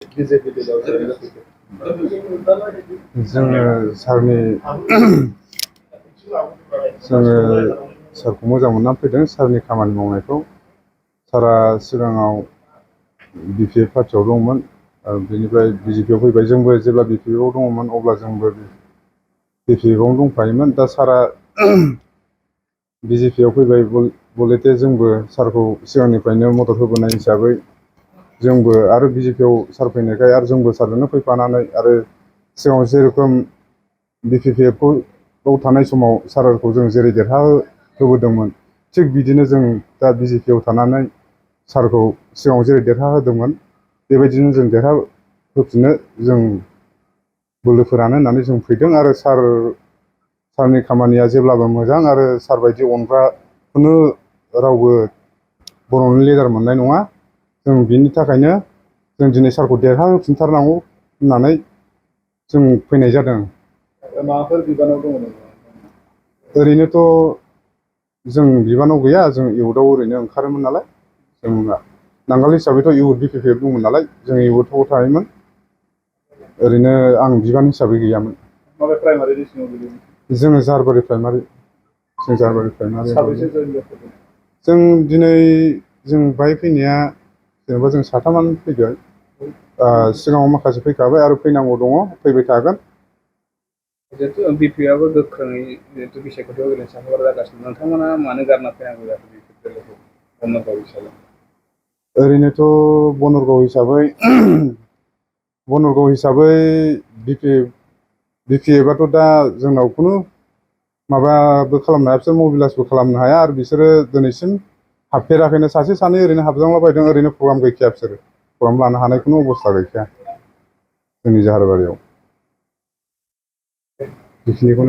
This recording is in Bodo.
जोङो सारनि जोङो सारखौ मोजां मोननानै फैदों सारनि खामानि मावनायखौ। सारा सिगाङाव बिपिएफ पार्टियाव दंमोन बेनिफ्राय बिजेपिआव फैबाय। जोंबो जेब्ला बिपिएफआव दङमोन अब्ला जोंबो बिपिएफआवनो दंफायोमोन। दा सारा बिजेपिआव फैबाय बलेथे जोंबो सारखौ सिगांनिफ्रायनो मदद होबोनाय हिसाबै जोंबो आरो बिजेपिआव सार फैनायखाय आरो जोंबो सारजोंनो फैफानानै आरो सिगाङाव जेरोखोम बिपिएफआव थानाय समाव सारखौ जों जेरै देरहाहोबोदोंमोन थिग बिदिनो जों दा बिजेपिआव थानानै सारखौ सिगाङाव जेरै देरहाहोदोंमोन बेबायदिनो जों देरहाहोफिननो जों बोलोफोरानो होननानै जों फैदों। आरो सारनि खामानिया जेब्लाबो मोजां आरो सार बायदि अनग्राखौनो रावबो बर'नि लिडार मोननाय नङा। जों बिनि थाखायनो जों दिनै सारखौ देरहाहोफिनथारनांगौ होननानै जों फैनाय जादों। माबाफोर बिबानाव दङ नामा? ओरैनोथ' जों बिबानाव गैया, जों इउथआव ओरैनो ओंखारोमोन नालाय। जों नांगाल हिसाबैथ' इउथ बिपिएफ दंमोन नालाय जों इउथआव थायोमोन। ओरैनो आं बिबान हिसाबै गैयामोन। माबे प्राइमारि डिस्ट्रिक्टआव गोलैयोमोन? जोङो जारबारि प्राइमारि। जों जारबारि प्राइमारि। साबेसे जइन जाखो? जों दिनै जों बाहाय फैनाया जेनेबा जों साथामानो फैगोन। सिगाङाव माखासे फैखाबाय आरो फैनांगौ दङ, फैबाय थागोन। जिहेतु बिपिएफआबो गोख्रोङै जिहेतु बिसायख'थियाव ओरैनो साखाफारा जागासिनो, नोंथांमोना मानो गारना फैनांगौ जाखो बिपिएफखौ बनरगाव हिसाबै? ओरैनोथ' बनरगाव हिसाबै बिपिएफआथ' दा जोंनाव खुनु माबाबो खालामनो हाया, बिसोर मबिलाइसबो खालामनो हाया आरो बिसोरो दिनैसिम हाबफेराखैनो। सासे सानै ओरैनो हाबजांलाबायदों, ओरैनो प्रग्राम गैखाया, बिसोरो प्रग्राम लानो हानाय खुनु अबस्था गैखाया जोंनि जाहारबारियाव। बेखिनिखौनो